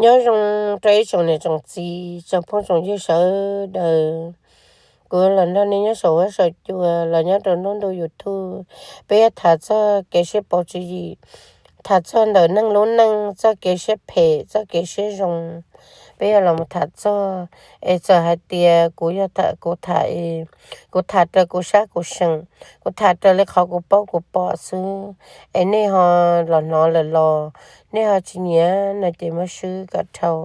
Nyob zoo rau ib tsoom niam tsoom txiv tsoom phooj tsoom ywg sawv daws. Kuv los nrog nej nyob saum huab saum cua los nyob rau nruab ntuj YouTube, peb yuav tham txog kev siab pauv tswv yim, tham txog ntawm neeg lub neej, txoj kev siab phem, txoj kev siab zoo, peb yuav los tham txog. Es txawm hais tias kuv yog kuv tham, kuv tham raws kuv sab kuv seem, kuv tham raws li qhov kuv paub kuv pom xwb, es nej ho los hnov lawm los nej ho tsis nyiam no ces muab swb kom dhau.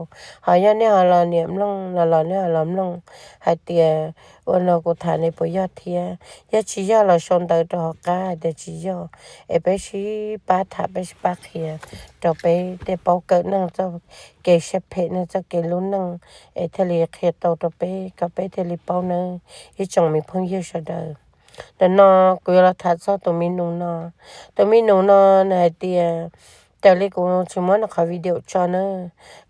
Ho yog nej ho los nyiam mloog no los nej ho los mloog hais tias ua no kuv tham ne puas yog thiab, yog tsis yog los sau ntawv rau hauv qab hais tias tsis yog, es peb sib pab tham peb sib pab qhia rau peb thiaj paub kawm neej txoj kev siab phem neeg txoj kev lub neej, es thiaj li qhia tau rau peb kom peb thiaj li paub nawb ib tsoom me phooj ywg sawv daws. Ntawm no kuv yuav los tham txog tus me nus no. Tus me nus no nws hais tias, raws li kuv tsis muab nws qhov video tso na,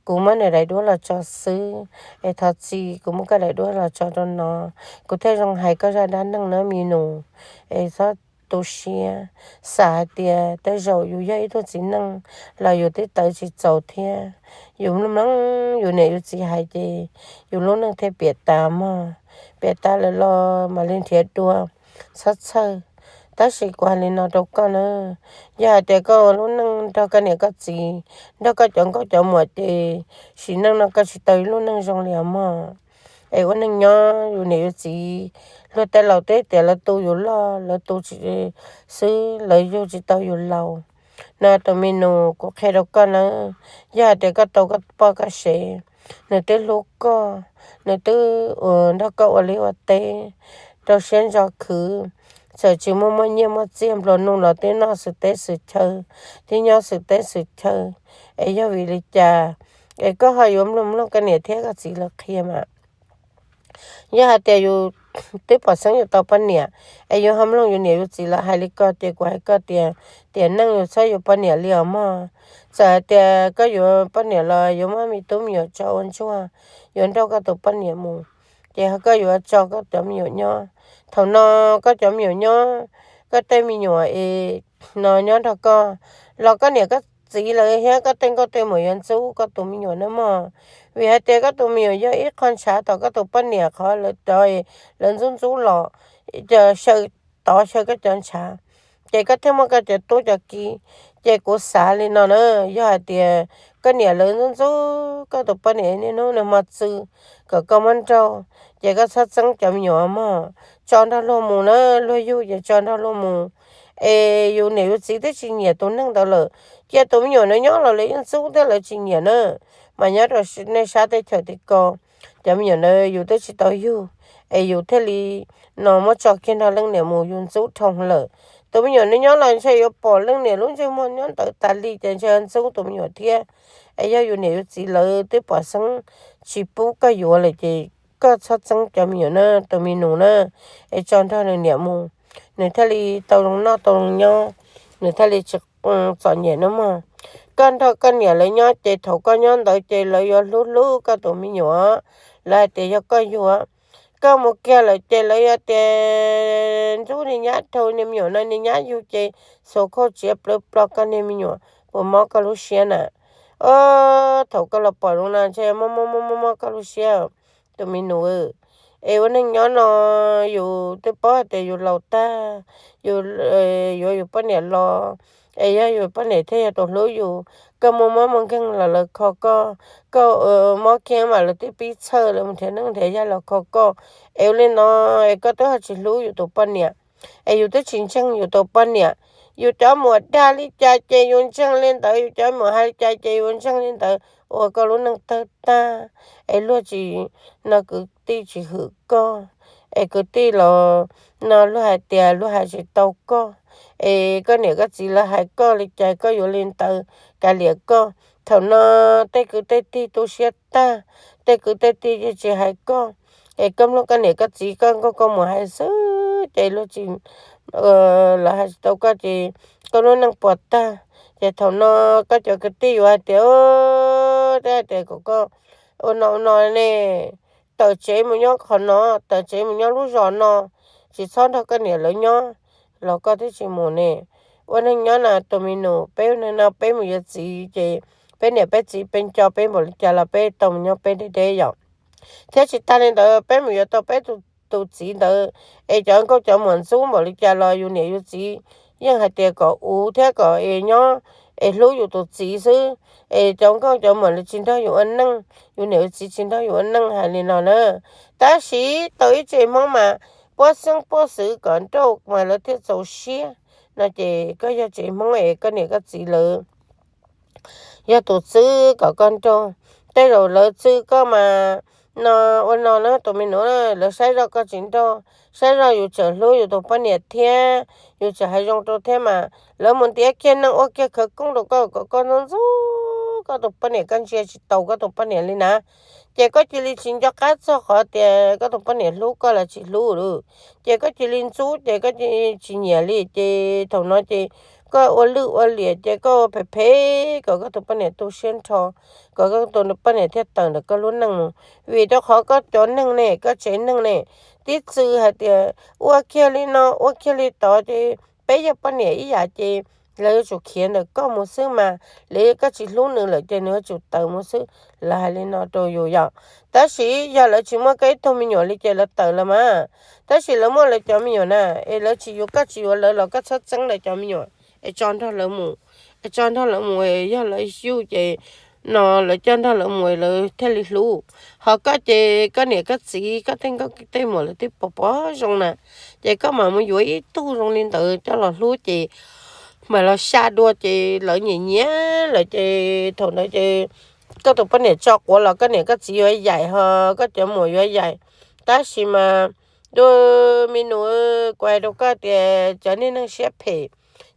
kuv muab nws daim duab los tso xwb, es thov txim kuv muab koj daim duab los tso rau no, kuv thiaj zoo hais koj zaj dab neeg na me nus, es txhob tu siab, xav hais tias tej zaum yus yog ib tug txiv neej los yus twb tawv tsis txaus thiab, yus mloog yus niam yus txiv hais ces yus lub neej thiaj piam tas mog, piam tas lawm los mam li nrhiav dua, txhob txhawj. Tab sis kuv hais li no rau koj na, yog hais tias koj ua lub neej nrog koj niam koj txiv, nrog koj cov nkauj cov muam ces sim neej no koj tsis tau ib lub neej zoo li os mog. Es ua neej nyob yus niam yus txiv, luag tej laus twb tias lawv tu yus loj lawv tu tsis xwb, lawv yug tsis tau yus laus. No tus me nus kuv qhia rau koj nawb, yog hais tias koj tau koj poj koj sev, nws twb hlub koj, nws twb nrog koj ua liaj ua teb rau siab ntso khwv, txawm tsis muaj muaj nyiaj muaj txiaj nplua nuj los twb noj xwm teb xwm chaw, twb nyob xwm teb xwm chaw, es yog vim li cas? Es koj ho yuav mloog mloog koj niam thiab koj txiv lawv qhia mas. Yog hais tias yus twb pom xeeb yus tau poj niam, es yus ho mloog yus niam yus txiv lawv hais li ko ces kuv hais koj tias, tiam neej yus txhob yuav poj niam li os mog. Txawm hais tias koj yuav poj niam los yuav muab me tub me nyuam tso ua ntsuag, yuav nrauj koj tus poj niam mus, ces ho koj yuav tso koj cov me nyuam nyob. Thaum no koj cov me nyuam nyob, koj tej me nyuam es no nyob nrog koj, los koj niam koj txiv lawv thiab koj tej nkauj tej muam yuav ntxub koj tus me nyuam nawb mog. Vim hais tias koj tus me nyuam yog ib qho ntshav tom koj tus poj niam qhov lawv cov, lawv ntxub ntxub los, xyaw tov xyaw koj cov ntshav, ces koj thiaj muaj koj cov tub cov kiv. Ces kuv xav li no na, yog hais tias koj niam lawv ntxub ntxub koj tus poj niam niaj hnub niaj hmo txw kom koj muab nrauj, ces koj txhob txeeb cov me nyuam mog, tso nrog luag mus na, luag yug ces tso nrog luag mus. Es yus niam yus txiv twb tsis nyiam tus neeg ntawd lawm, cia tus me nyuam no nyob los lawv yeej ntxub thiab lawv tsis nyiam na. Mas nyob rau nej sab teb chaws tim ko, cov me nyuam ntawd yus twb tsis tau yug, es yus thiaj li no muab tso kiag nrog leej niam mus, yus ntxub dhau lawm. Tus me nyuam no nyob los ntshe yuav pom leej niam lub ntsej muag nyob ntawd tas li ces ntshe ntxub tus me nyuam thiab. Es yog yus niam yus txiv lawv twb pom xeeb tsis pub koj yuav lawm ces koj txhob txeeb cov me nyuam na, tus me nus na, es tso nrog nws niam mus, nws thiaj li tau zoo noj tau zoo nyob, nws thiaj li tsis txom nyem na mog. Koj nrog koj niam lawv nyob ces thaum koj nyob ntawd ces lawv yuav hlub hlub koj tus me nyuam, lawv hais tias yog koj yug, koj mus kiag lawm ces lawv yuav tias ntxub niag nyab dhau, niag me nyuam no niag nyab yug ces xuas khau tsiav plawv plo koj niag me nyuam, puas mob koj lub siab na? Thaum koj los pom zoo no ntshe mob mob mob mob koj lub siab, tus me nus. Es ua neej nyob no yus twb paub hais tias yus laus tag, yus yuav yus poj niam los, es yog yus poj niam thiaj yog tus hlub yus. Koj muaj mob muaj nkeeg los lawv kho koj, koj mob kiag mas lawv twb pib txhawj lawv mus nrhiav neej nrhiav yaig los kho koj. Es ua li no es koj twb ho tsis hlub yus tus poj niam, es yus twb tsis ntseeg yus tus poj niam. Yus cov muam dag li cas ces yus ntseeg li ntawd, yus cov muam hais li cas ces yus ntseeg li ntawd, ua koj lub neej tawg tag. Es luag tsis, no kwv tij tsis hwm koj, es kwv tij los no luag hais tias luag hais tsis tau koj, es koj niam koj txiv lawv hais koj li cas koj yuav li ntawd, kav liam koj. Thaum no tej kwv tej tij tu siab tag, tej kwv tej tij yeej tsis hais koj, es koj mloog koj niam koj txiv koj nkauj koj muam hais xwb ces luag tsis, lawv hais tsis tau koj ces koj lub neej puas tag. Ces thaum no koj cov kwv tij yuav hais tias, hais tias kom koj ua no ua no ne, tawm tsev mus nyob qhov no, tawm tsev mus nyob lub zos no, tsis txhob nrog koj niam lawv nyob, los koj twb tsis mus ne. Ua neej nyob no tus me nus, peb ua neej no peb mus yuav txiv ces peb niam peb txiv peb nco peb npaum li cas los peb tau mus nyob peb deb deb yom. Thiab tsis tas li ntawd peb mus yuav tau peb tus txiv ntawd, es cov nkauj cov muam ntxub npaum li cas los yus niam yus txiv yeej hais tias kom uv thiab kom es nyob es hlub yus tus txiv xwb, es cov nkauj cov muam los tsis nrog yus ua neej, yus niam yus txiv tsis nrog yus ua neej hais li no na. Tab sis tau ib tsev Hmoob mas puab xeeb puab xwv kom nrauj mas lawv thiaj txaus siab no ces koj yog tsev Hmoob es koj niam koj txiv lawv yog tus txwv kom koj nrauj. Tej zaum lawv txwv koj mas no ua no na tus me nyuam, lawv saib zoj koj tsis nrauj, saib zoj yus tseem hlub yus tus poj niam thiab yus tseem hais zoo rau thiab mas lawv mus ntiav kiag neeg ua kiag khawv koob rau koj kom koj ntxub ntxub koj tus poj niam, koj ntsia tsis taus koj tus poj niam li na. Ces koj cia li tsis nco qab txog qhov tias koj tus poj niam hlub koj los tsis hlub lawm, ces koj cia li ntxub ces koj cia li tsis nyiam li ces thaum no ces koj ua lwj ua liam ces koj ua phem phem kom koj tus poj niam tu siab nrho, kom koj tus poj niam thiaj tawm ntawm koj lub neej mus. Vim rau qhov koj cov neeg ne, koj tsev neeg ne, tib txwv hais tias ua kiag li no ua kiag li tod ces peb yog poj niam ib yam ces lawv yuav tsum khiav ntawm koj mus xwb mas, lawv koj tsis hlub nws lawm ces nws yuav tsum tawm mus xwb, lawv hais li no rau yus yom. Tab sis yog lawv tsis muaj koj ib tug me nyuam li ces lawv tawm los mas. Tab sis lawv muaj lawv cov me nyuam na, es lawv tsis yuav koj tsis yuav lawv los koj txhob txeeb lawv cov me nyuam, es tso nrog lawv mus, es tso nrog lawv mus, yog lawv xyuj ces no lawv coj nrog lawv mus lawv thiaj li hlub. Ho koj ces koj niam koj txiv koj tej nkauj tej muam lawv twb pom pom zoo na, ces koj mam mus yuav ib tug zoo li ntawd coj los hlub ces mam los xya dua ces lawv nyiam nyiam lawm ces thaum ntawd ces koj tus poj niam tso quav los koj niam koj txiv yuav yaim ho koj cov muam yuav yaim. Tab sis mas tus me nus, kuv hais rau koj tias cov niag neeg siab phem,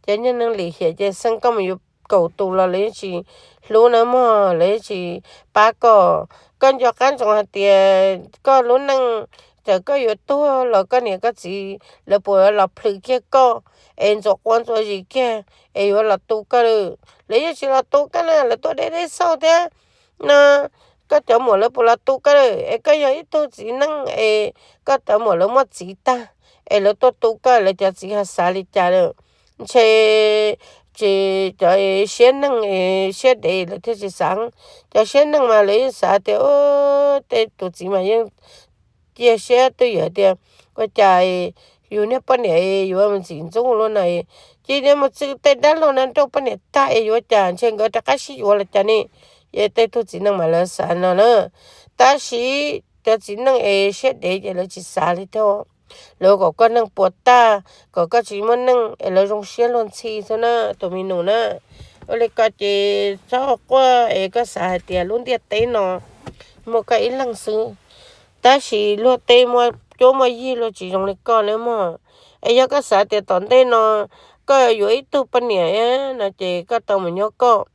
cov niag neeg lim hiam ces xeeb koj mus yuav kaum tus los lawv yeej tsis hlub nawb mog, lawv yeej tsis pab koj. Koj nco qab ntsoov hais tias koj lub neej, txawm koj yuav tuag los koj niam koj txiv lawv puas los plhws kiag koj es ntxuav quav ntxuav zis kiag es yuav los tu koj lawm? Lawv yeej tsis los tu koj na, lawv tuaj deb deb xauj thiab no. Koj cov muam lawv puas los tu koj lawm? Es koj yog ib tug txiv neej es koj cov muam lawv muaj txiv tag es lawv tuaj tu koj, lawv cov txiv ho xav li cas lawm? Ntshe tsis cov siab neeg siab dev lawv thiaj tsis xav. Cov siab neeg mas lawv yeej xav tias tej tus txiv mas yeej cia siab twj ywm tias ua cas yus niag poj niam yuav mus ntxim ntxub luaj no, cia li mus txwv tej dab laug no nrauj poj niam tag es yuav cas ntshe nkawd rov qab sib yuav los cas ne. Tej tug txiv neej mas lawv xav no na. Tab sis cov txiv neej es siab dev ces lawv tsis xav li thiab. Lawv kom koj neej puas tag, kom koj tsis muaj neej es lawv zoo siab luag ntxhi xwb na tus me nus na. Ua li ko ces txhob quaj es koj xav hais tias lub ntiaj teb no muaj koj ib leeg xwb, tab sis luag tej muaj cuab muaj yig luag tsis zoo li koj nawb mog. Es yog koj xav tias tom ntej no koj yuav ib tug poj niam no ces koj tau mus nyob koj,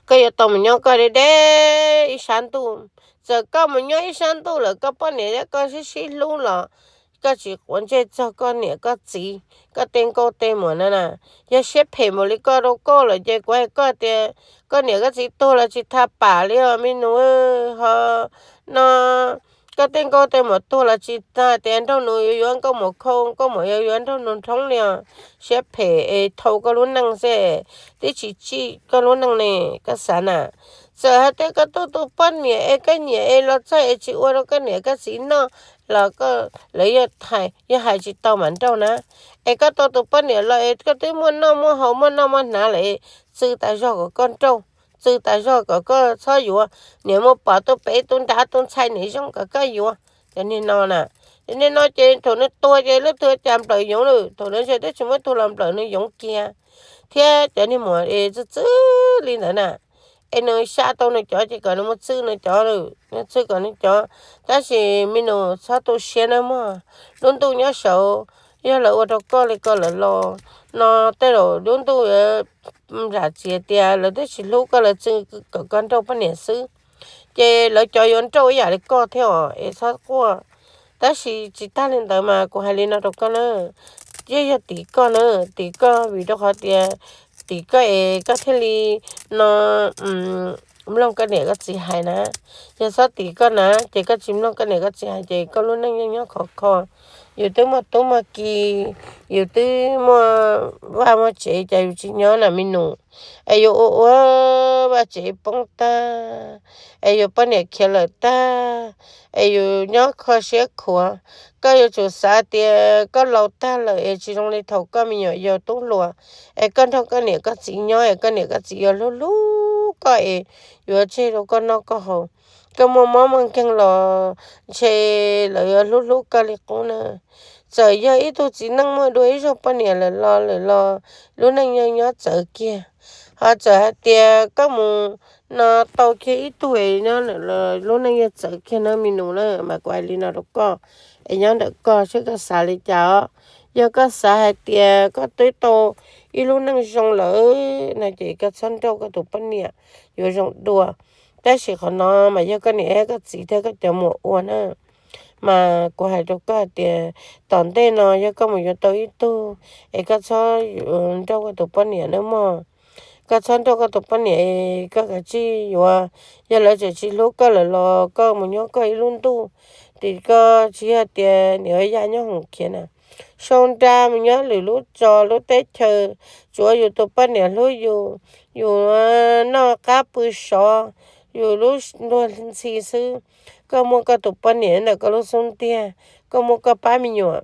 koj yuav tau mus nyob koj deb deb ib sab ntuj. Txawm koj mus nyob ib sab ntuj lawm koj poj niam thiab koj sib sib hlub los koj tsis quav ntsej txog koj niam koj txiv, koj tej nkauj tej muam na na. Yog siab phem npaum li koj rau koj lawm ces kuv hais koj tias koj niam koj txiv tuag los tsis tha pam li os me nus. Ho no koj tej nkauj tej muam tuag los tsis tha tias nraug nus yuav yuav nkauj muam khau, nkauj muam yuav yuav nraug nus nrhoob li os. Siab phem es thau koj lub neej xwb, twb tsis tsim koj lub neej ne, koj xav na. Txawm hais tias koj tuaj tus poj niam es koj nyiam es los txog es tsis ua rau koj niam koj txiv noj los lawv yog hais tsis tau mam nrauj na. Es koj tau tus poj niam los es koj twb muaj noj muaj haus muaj noj muaj hnav lawm, txwv tas zog kom koj nrauj, txwv tas zog kom koj txhob yuav. Niam muaj pom tus pem tus nrad tus ntxhais niam zoo kom koj yuav. Cov niag no na, cov niag no ces thaum nws tuag ces leej twg ua cas nplawm yoov lawm, thaum nws ntshe twb tsis muaj ib tug los nplawm nws yoov kiag. Thiab cov niag muam es txwj txwj li ntawd na, es nws xya tau nws cov ces kom nws mus txwj nws cov lawm, nws txwj kom nws cov. Tab sis me nus txhob tu siab nawb mog, lub ntuj nyob saud, yog lawv ua rau koj li koj lawv los no, tej zaum lub ntuj zam txim tias lawv twb tsis hlub koj, lawv txwv kom koj nrauj poj niam xwb. Ces lawv cov yuav nrauj ib yam li koj thiab os, es txhob quaj. Tab sis tsis tag li ntawd mas kuv hais li no rau koj na, yeej yog tim koj na, tim koj vim rau qhov tias tim koj es koj thiaj li no mloog koj niam koj txiv hais na. Yog txhob tim koj na, ces koj tsis mloog koj niam koj txiv hais ces koj lub neej yeej nyob khov kho. Yus twb muaj tub muaj ki, yus twb muaj vaj muaj tsev, cas yus tsis nyob na me nus? Es yus ua ua vaj tsev poob tag, es yus poj niam khiav lawm tag, es yus nyob kho siab khuav. Koj yuav tsum xav tias koj laus tag lawm es tsis zoo li thaum koj me nyuam yaus tub hluas, es koj nrog koj niam koj txiv nyob es koj niam koj txiv yuav hlub hlub koj es yuav tseg rau koj noj koj haus. Koj muaj mob muaj nkeeg los ntshe lawv yuav hlub hlub koj li qub na. Txawm yog ib tug txiv neej muaj dua ib zaug poj niam lawm los lawm los lub neej yeej nyob txawv kiag. Ho txawm hais tias koj mus no tau kiag ib tug nyob lawm los lub neej yeej txawv kiag na me nus na. Mas kuv hais li no rau koj, es nyob ntawm koj seb koj xav li cas os. Yog koj xav hais tias koj twb tau ib lub neej zoo lawm no ces koj txhob nrauj koj tus poj niam, yuav zoo dua. Tab sis qhov no mas yog koj niam koj txiv thiab koj cov muam ua na. Mas kuv hais rau koj hais tias tom ntej no yog koj mus yuav tau ib tug es koj txhob nrauj koj tus poj niam nawb mog. Koj txhob nrauj koj tus poj niam, koj kav tsij yuav. Yog lawv tseem tsis hlub koj lawm los koj mus nyob koj ib lub ntuj, ces koj tsis yog tias niam yaj nyob hoom khiav na. Sau nra mus nyob lwm lub zos lub teb chaws, tsuav yus tus poj niam hlub yus, yus noj qab pw sov, yus lub luag ntxhi xwb. Koj muaj koj tus poj niam ntawm koj lub xub ntiag, koj muaj koj pab me nyuam,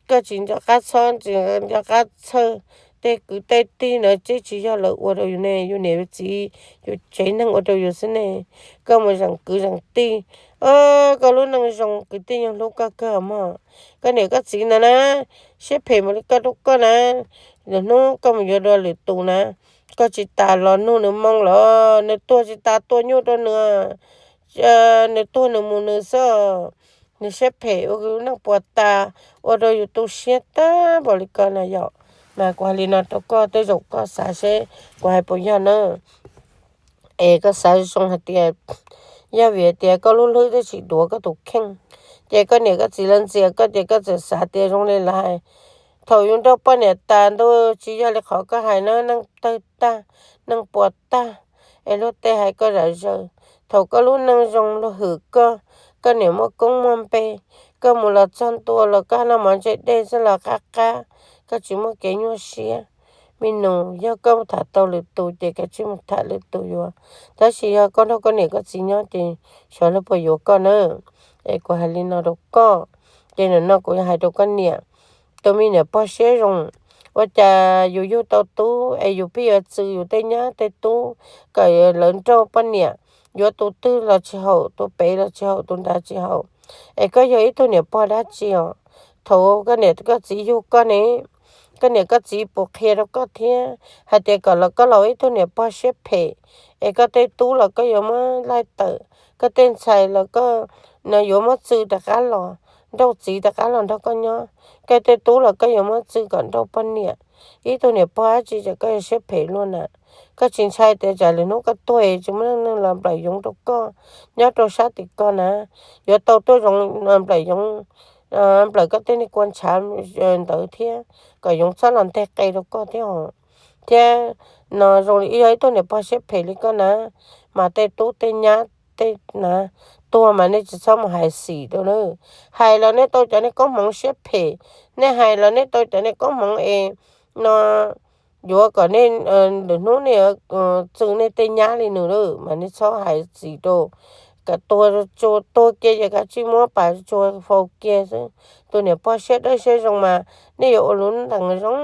koj tsis nco qab txhob, tsis nco qab txhawj tej kwv tej tij na, tsis yog lawv ua rau yus ne, yus niam yus txiv yus tsev neeg ua rau yus xwb ne. Koj mus zeem kwv zeem tij, koj lub neej zoo kwv tij yeej hlub koj kawg mog. Koj niam koj txiv ntawd na, siab phem mus li koj rau koj na, lwm hnub koj mus yuav dua lwm tus na, koj tsis tas los nug nws moo los nws tuag tsis tas tua nyuj rau nws, nws tuag nws mus nws xwb. Nws siab phem ua neej puas tas, ua rau yus tu siab tag npaum li ko na yom. Mas kuv hais li no rau koj, tej zaum koj xav seb kuv hais puas yog na. Es koj xav zoo hais tias yog vim tias koj lub hlwb twb tsis duav koj tus kheej, ces koj niam koj txiv lawv ntxias koj ces koj txawm xav tias zoo li lawv hais. Thaum yus nrauj poj niam tas ntuj tsis yog li qhov koj hais na, neej tawg tag, neej puas tag, es luag tej hais koj zam zaws. Thaum koj lub neej zoo luag hwm koj, koj niam muaj koob muaj npe, koj mus los txog ntua los koj noj mov ntse dej xwb los qab qab, koj tsis muaj kev nyuaj siab. Me nus, yog koj tham tau lwm tus ces kav tsij mus tham lwm tus yuav, tab sis yog koj nrog koj niam koj txiv nyob ces xyov luag puas yuav koj na. Es kuv hais li no rau koj, ces nim no kuv hais rau koj niam, tus me niam pog siab zoo, ua cas yus yug tau tub es yus pheej yuav txwv yus tej nyab tej tub kom lawv nrauj poj niam, yuav tus twg los tsis haum, tus pem los tsis haum, tus nrad tsis haum. Es koj yog ib tug niam pog dab tsi os? Thaum koj niam koj txiv yug koj ne, koj niam koj txiv puas qhia rau koj thiab hais tias kom los koj laus ib tug niam pog siab phem, es koj tej tub los koj yuav muab laij tawm, koj tej ntxhais los koj yuav muab txwv rov qab los, nrauj txiv rov qab los nrog koj nyob, koj tej tub los koj yuav muab txwv kom nrauj poj niam. Ib tug niam pog dab tsi es koj yuav siab phem luaj na? Koj tsis ntshai tias tsam lwm hnub koj tuag tsis muaj neeg los nplawm yoov rau koj nyob rau sab tim ko na? Yuav tau tuaj zoo nplawm yoov, nplawm koj tej niag kua ntshav ntawd thiab, kom yoov txhob los nteg qe rau koj thiab os. Thiab no zoo li yog ib tug niam pog siab phem li koj na, mas tej tub tej nyab tej na, tuag mas nej tsis txhob mus hais xim rau na. Hais los nej tau cov niag koob hmoov siab phem, nej hais los nej tau cov niag koob hmoov es no yuav kom nej lwm hnub nej txwv nej tej nyab li nws lawm mas nej txhob hais xim rau. Kom tuag, tuag kiag ces kav tsij muab pas tsuag faus kiag xwb. Tus niam pog siab dawb siab zoo mas nej yuav ua lub ntees zoo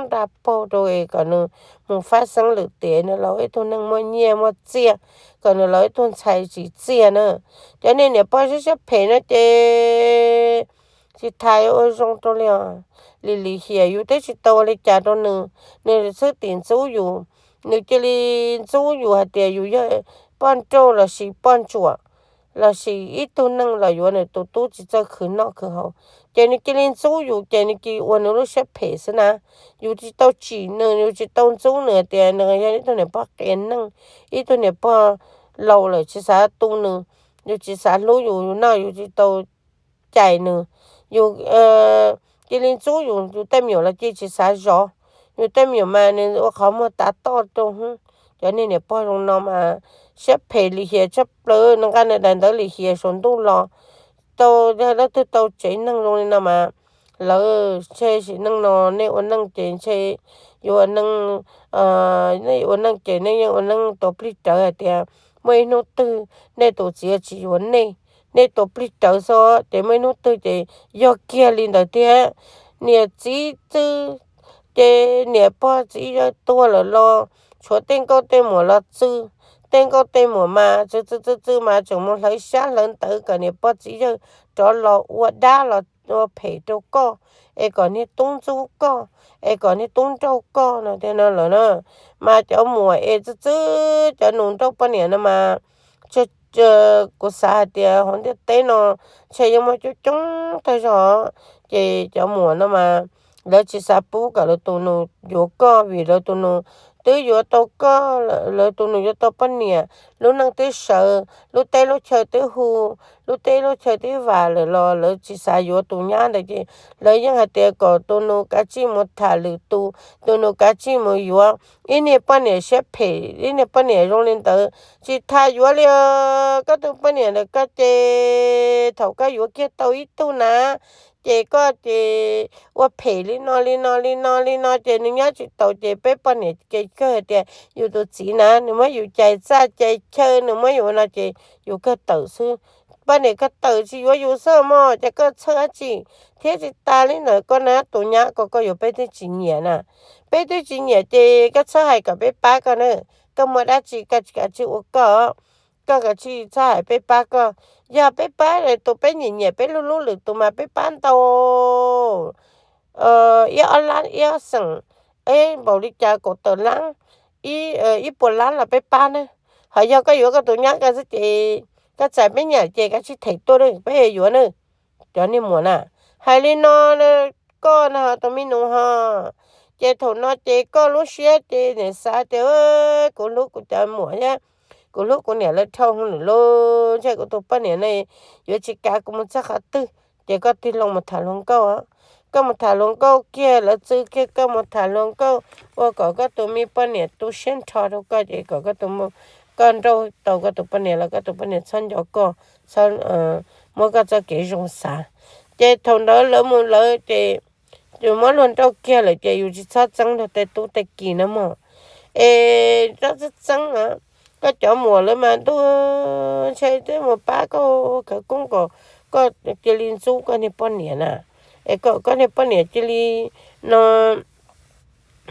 nra paug rau es kom nws mus fab xeeb lwm tiam, nws laus ib tug neeg muaj nyiaj muaj txiaj, kom nws laus ib tug ntxhais tsim txiaj na. Cov niag niam pog siab siab phem no ces tsis tas ua zoo rau li os. Lim lim hiam yus twb tsis tau ua li cas rau nws, nws xwb tim ntxub yus. Nws cia li ntxub yus hais tias yus yog poj nrauj lossis poj ntsuam, lossis ib tug neeg los yuav nws tus tub tsis txawj khwv noj khwv haus, ces nws cia li ntxub yus ces nws cia li ua nws lub siab phem xwb na. Yus tsis tau tsim nws, yus tsis tau ntxub nws tias nws yog ib tug niam pog qias neeg, ib tug niam pog laus lawm tsis xav tu nws, yus tsis xav hlub yus, yus noj yus tsis tau cais nws, yus cia li ntxub yus, yus tej me nyuam los cia li tsis xav zov. Yus tej me nyuam mas nws ua qhov muag tav toj rau hub, Cov niag niam pog zoo no mas siab phem lim hiam tshaj plaws, nws nqa nws daim ntawv lim hiam saum ntuj los. Tau, leej twg tau tsev neeg zoo li no mas lawv ntshe sim neej no nej ua neej ces ntshe yuav ua neej, nej ua neej ces nej yeej ua neej tua plig rawv hais tias muaj ib hnub twg nej tus txiv tsis yuav nej, nej tua plig rawv xwb ces muaj ib hnub twg ces yog kiag li ntawd thiab. Niam txiv txwj ces niam pog txiv yawg tuag lawm los tshuav tej nkauj tej muam los txwj. Tej nkauj tej muam mas txwj txwj txwj txwj mas tseem mus hlawv xyab hlawv ntawv kom niam pog txiv yawg rov los ua dab los ua phem rau koj, es kom niag tub ntxub koj, es kom niag tub nrauj koj no tiag no lawm na. Mas cov muam es txwj txwj cov nus nrauj poj niam no mas, kuv xav hais tias hauv ntiaj teb no ntshe yeej muaj coob coob tag zog. Ces cov muam no mas lawv tsis xav pub kom lawv tus nus yuav koj vim lawv tus nus twb yuav tau koj, lawv tus nus yuav tau poj niam, lub neej twb sawv, lub teb lub chaw twb hu, lub teb lub chaw twb vam lawm los lawv tsis xav yuav tus nyab ntawd ces lawv yeej hais tias kom tus nus kav tsij mus tham lwm tus, tus nus kav tsij mus yuav ib niag poj niam siab phem, ib niag poj niam zoo li ntawd tsis tas yuav li os. Koj tus poj niam ntawm koj ces thaum koj yuav kiag tau ib tug na, ces koj ces ua phem li no li no li no li no ces nws nyob tsis taus ces peb poj niam ces kawg hais tias yus tus txiv na nws muab yus cais txaj cais chaw, nws muab yus ua no ces yus kawg tawm xwb. Poj niam kawg tawm tsis yuav yus xwb mog, ces koj txhawj dab tsi? Thiab tsis tas li ntawd koj na tus nyab ko koj yuav peb twb tsis nyiam na. Peb twb tsis nyiam ces koj txhob hais kom peb pab koj na. Koj muaj dab tsi koj kav tsij ua koj, koj kav tsij txhob hais peb pab koj. Yog peb pab tus peb nyiam nyiam peb hlub hlub lwm tus mas peb pab ntau, ib ob lab ib ob xeem, npaum li cas kaum tawm lab, ib puas lab los peb pab na. Ho yog koj yuav koj tus nyab ko xwb ces koj txais peb nyiam ces kav tsij them tuaj peb yuav na. Cov niag muam na, hais li no koj no tus me nus ho, ces thaum no ces koj lub siab ces nim xav tias kuv hlub kuv cov muam thiab kuv hlub kuv niam lawv dhau lawm lauj, ntshe kuv tus poj niam no yuav tsis kav kuv mus txog qhov twg. Ces koj tig loo mus tham hluas nkauj, koj mus tham hluas nkauj kiag, lawv txwv kiag koj mus tham hluas nkauj ua kom koj tus me poj niam tu siab nrho rau koj ces kom koj nrauj tau koj tus poj niam los koj tus poj niam txhob nco koj, txhob muab koj txoj kev zoo xav. Ces thaum ntawd lawv mus lawv ces yus muab luag nrauj kiag lawm ces yus tsis txhob txeeb luag tej tub tej ki na mog. Es txhob txeeb txeeb na, koj cov muam lawv mas ntuj, ntshe twb mus pab koj khawv koob kom koj cia li ntxub koj niag poj niam na, es kom koj niag poj niam cia li no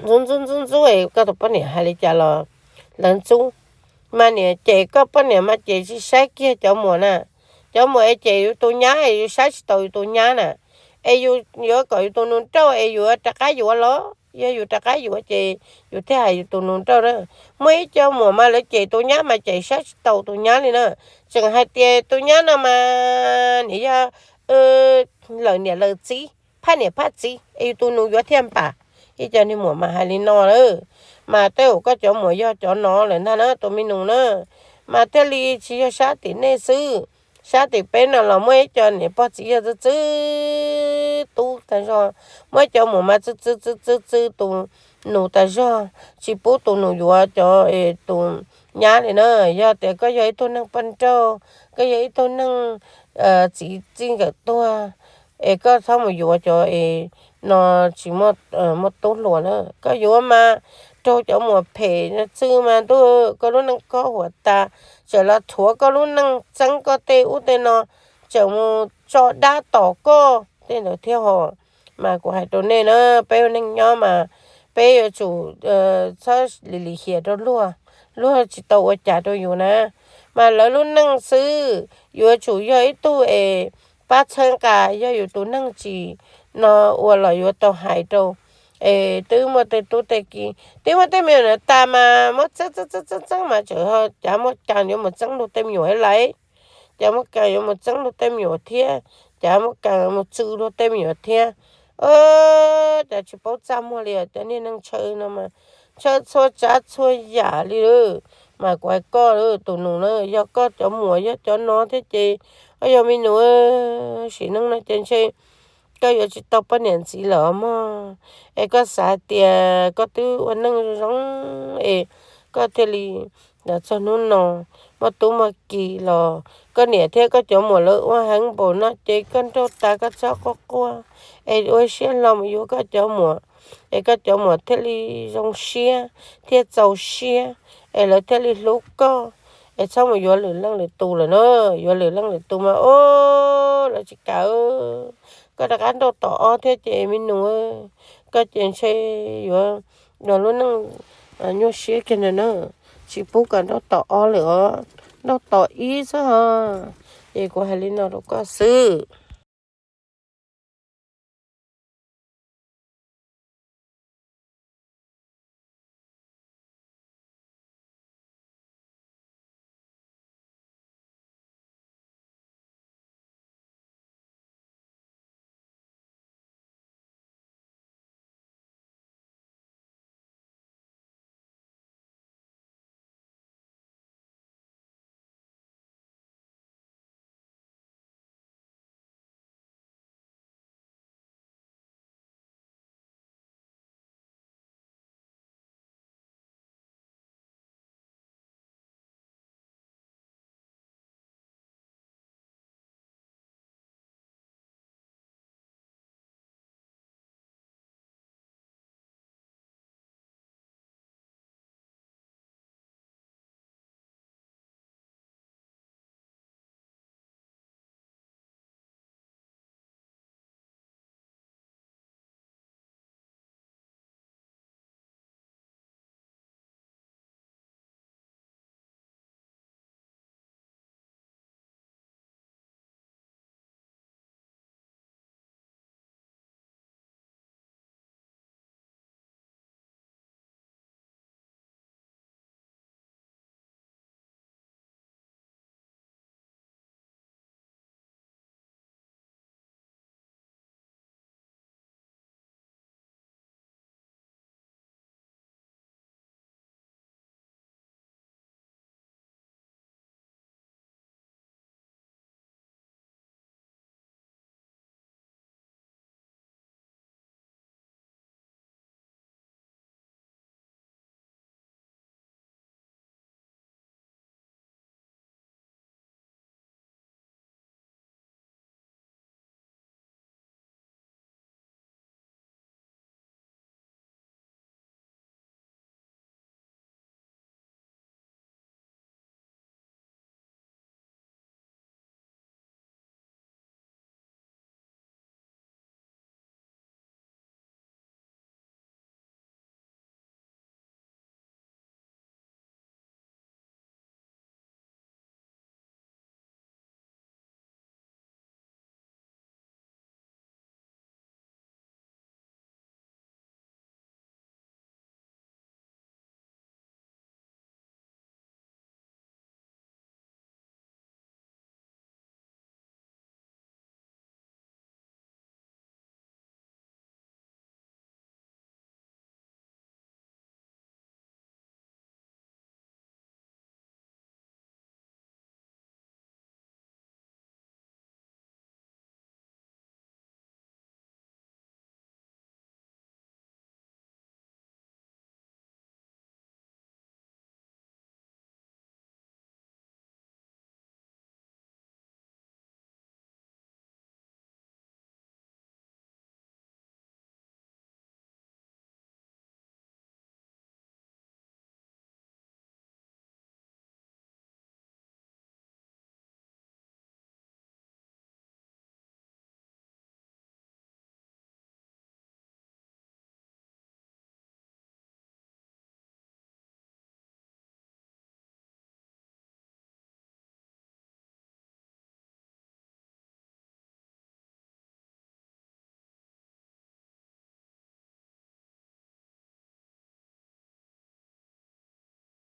ntxub ntxub ntxub ntxub es koj tus poj niam hais li cas los lawv ntxub. Mas niam cem koj poj niam mas cem tsis saib kiag cov muam na. Cov muam es cem yus tus nyab es yus saib tsis taus yus tus nyab na, es yus yuav kom yus tus nus nrauj es yus rov qab yuav los? Yog yus rov qab yuav ces yus thiaj hais yus tus nus nrauj na. Muaj ib co muam mas lawv cem tus nyab mas cem saib tsis taus tus nyab li na. Tseem hais tias tus nyab no mas nim yog lawm niam lawm txiv, phaj niam phaj txiv es yus tus nus yuav thiaj npam. Ib co niag muam mas hais li no lawm. Mas tej zaum koj cov muam yog cov no lawm ntag na tus me nus na. Mas thiaj li tsis yog sab tim nej xwb, sab tim peb no los muaj ib co niam pog txiv yawg txwj txwj tub tag zog. Muaj ib co muam mas txwj txwj txwj txwj txwj tus nus tas zog, tsis pub tus nus yuav cov tus nyab li na. Yog tias koj yog ib tug neeg poj nrauj, koj yog ib tug neeg txiv txij nkawm tuag, es koj txhob mus yuav cov no tsis muaj tub hluas na. Koj yuav mas raug cov muam phem txwj mas ntuj, koj lub neej khob huam tas, tseem los rhuav koj lub neej txeeb koj tej ub tej no, tseem mus tso dab tom koj tej ntawd thiab ho. Mas kuv hais rau nej na, peb ua neej nyob mas peb yuav tsum txhob lim lim hiam rau luag, luag tsis tau ua cas rau yus na. Mas lawv lub neej xwb, yuav tsum yog ib tug es pab txhawb nqa, yog yus tus neeg tsis no ua los yuav tau hais rau. Es twb muaj tej tub tej ki, twb muaj tej me nyuam na tas mas muab txeeb txeeb txeeb txeeb mas tseem cav muab kas yuav mus txeeb luag tej me nyuam lawm, cav muab kas yuav mus txeeb luag tej me nyuam thiab, cav muab kas mus txwv luag tej me nyuam thiab. Cas tsis paub txaj muag li os, cov niag neeg ntshaw no mas ntshaw txhua tsav txhua yam li lawm. Mas kuv hais koj tus nus na, yog koj cov muam yog cov no thiab ces koj yog me nus, sim neej no ces ntshe koj yuav tsis tau poj niam ntxiv lawm mog. Es koj xav tias koj twb ua neej zoo es koj thiaj li txog hnub no muaj tub muaj ki los koj niam thiab koj cov muam lawv ua heev npaum no ces koj nrauj tas koj txhob quaj quaj, es ua siab hlo mus yuav koj cov muam, es koj cov muam thiaj li zoo siab thiaj txaus siab, es lawv thiaj li hlub koj. Es txhob mus yuav lwm leej lwm tus lawm na, yuav lwm leej lwm tus mas o, lawv tsis kam. Koj rov qab nrauj tom ob thiab ces me nus, koj ces ntshe yuav lub neej nyuaj siab kiag na, tsis pub kom nrauj tom ob lawm os, nrauj tom ib xwb ho. Ces kuv hais li no rau koj xwb.